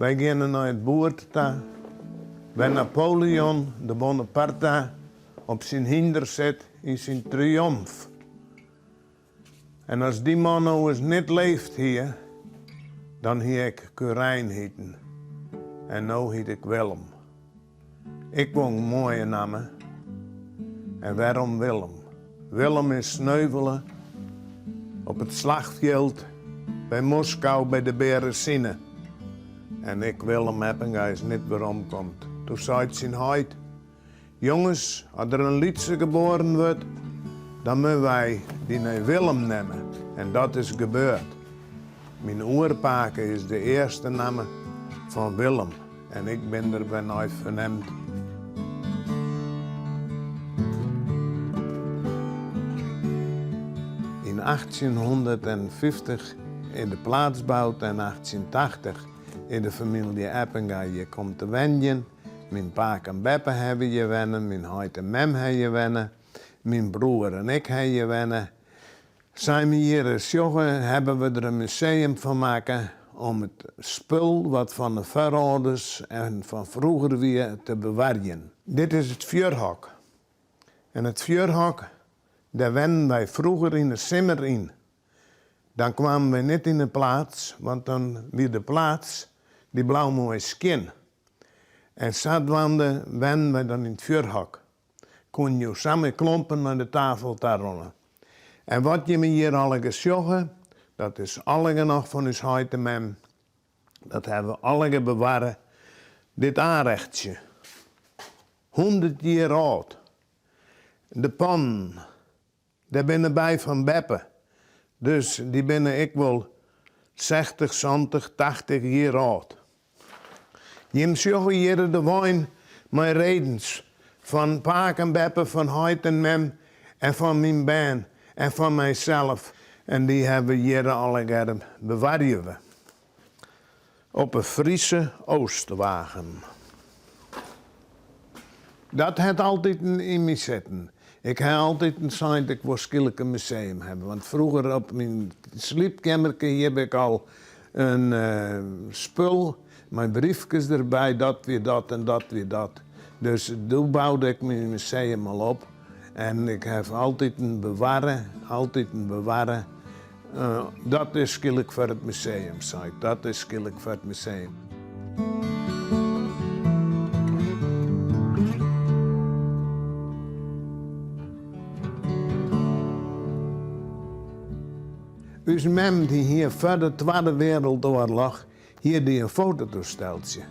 Wy geane nei it boerd ta wêr Napoleon de Bonaparte op syn hynder sit yn syn triomf. En as dy man no ris net leefd hie, dan hie ik Quirijn hiten. En no hyt ik Willem. Ek wol in moaie namme. En wêrom Willem? Willem is sneuvele op it slachfjild by Moskou by de Beresine. En ek Willem Eppinga is net weromkomd. Doe seit syn heit, Jonges, as der in lytse geboaren wurdt, dan moatte wy dy nei Willem neame. En dat is gebeurd. Myn oerpake is de earste namme fan Willem en ik bin der wer nei ferneamd. Yn 1850 is de pleats boud en 1880 is de famylje Eppinga hjir komd te wenjen. Myn pake en beppe hawwe hjir wenne, myn heit en mem hawwe hjir wenne, myn broer en ik hawwe hjir wenne. Sa't jim hjir sjogge hawwe we der in museum fan makke om it spul wat fan de foarâlders en fan froeger wie te bewarjen. Dit is it fjurhok. En it fjurhok, dêr wennen wy froeger yn de simmer yn. Dan kwamen wy net yn de pleats, want dan wie de pleats dy bleau moai skjin. En sadwaande wennen wy dan yn it fjurhok. Koenen jo sa mei klompen nei de tafel ta rinne. En wat jimme hjir allegear sjogge, dat is allegear noch fan ús heit en mem. Dat hawwe we allegear bewarre. Dit aanrechtsje, 100 jier âld. De pannen, Dêr binne by fan beppe, dus dy binne ek wol sechtich, santich, tachtich jier âld. Jim sjogge hjirre de wein mei redens fan pake en beppe, fan heit en mem en fan myn bern en fan mysels en dy hawwe we hjirre allegearre bewarje we. Op 'e Friese Oostwagen. Dat hat altiten yn my sitten. Ik ha altiten sein ik wol skielk in museum hawwe, want froeger op myn sliepkeammerke hie ik al in spul mei briefkes derby, dat wie dat en dat wie dat. Dus doe boude ik myn museum al op en ik haw altiten bewarre, altiten bewarre. Dat is skielk foar it museum, sei ik, dat is skielk foar it museum. Us mem dy hie foar de Twadde Wereldoarloch hie dy in fototoesteltsje.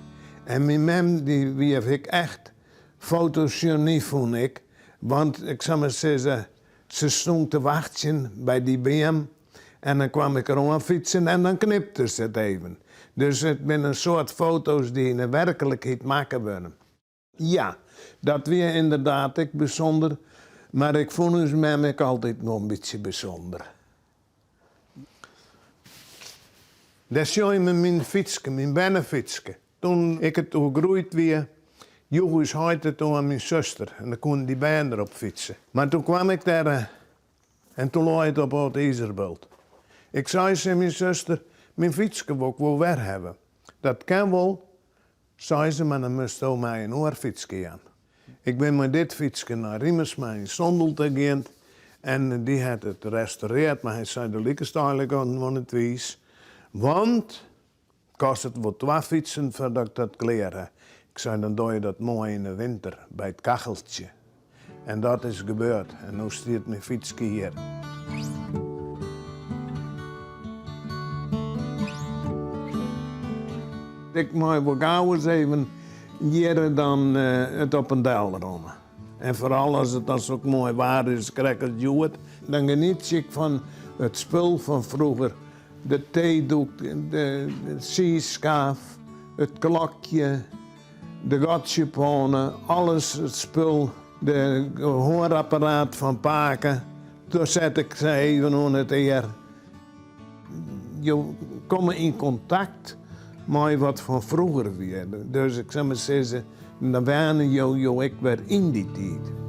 En myn mem dy wie ek echt fotosjeny fûn ik, want ik sil mar sizze, Se stûn te wachtsjen by dy beam en dan kwam ik deroan fytsen en dan knipte se it even. Dus it binne in soad foto's dy't yn de werklikheid makke wurde. Ja, dat wie ynderdaad ek bysûnder, mar ik fûn ús mem ek altyd wol in bytsje bysûnder. Dêr sjoch je myn fytske, myn bernefytske. Toen ik it oergroeid wie, joech ús heit it oan myn suster en dan koenen dy bern derop fytse. Mar toen kwam ik dêr en toen lei it op it izerbult. Ik sei tsjin myn suster, myn fytske wol ik wol wer hawwe. Dat kin wol, sei se, mar dan moatsto my in oar fytske jaan. Ik bin mei dit fytske nei Riemersma yn Sondel ta gien en dy hat it restaureard, mar hy sei do likest eigenlik wol net wiis, want Kostet wol twa fytsen foardat ik dat klear ha. Ik sei dan doch je dat moai yn de winter by it kacheltsje. En dat is gebeurd en no stiet myn fytske hjir. Ik mei wol gau ris even hjirre dan it op en del rinne. En foaral as it dan sok moai waar is, krekt as hjoed, dan genietsje ik fan it spul fan froeger. De teedoek, de siiskaaf, it klokje, de gatsjepanne, alles it spul, de gehoarapparaat fan pake, dêr set ik se even oan it ear. Jo komme yn kontakt mei wat fan froeger wie, dus ik sil mar sizze, dan wane jo jo ek wer yn dy tiid.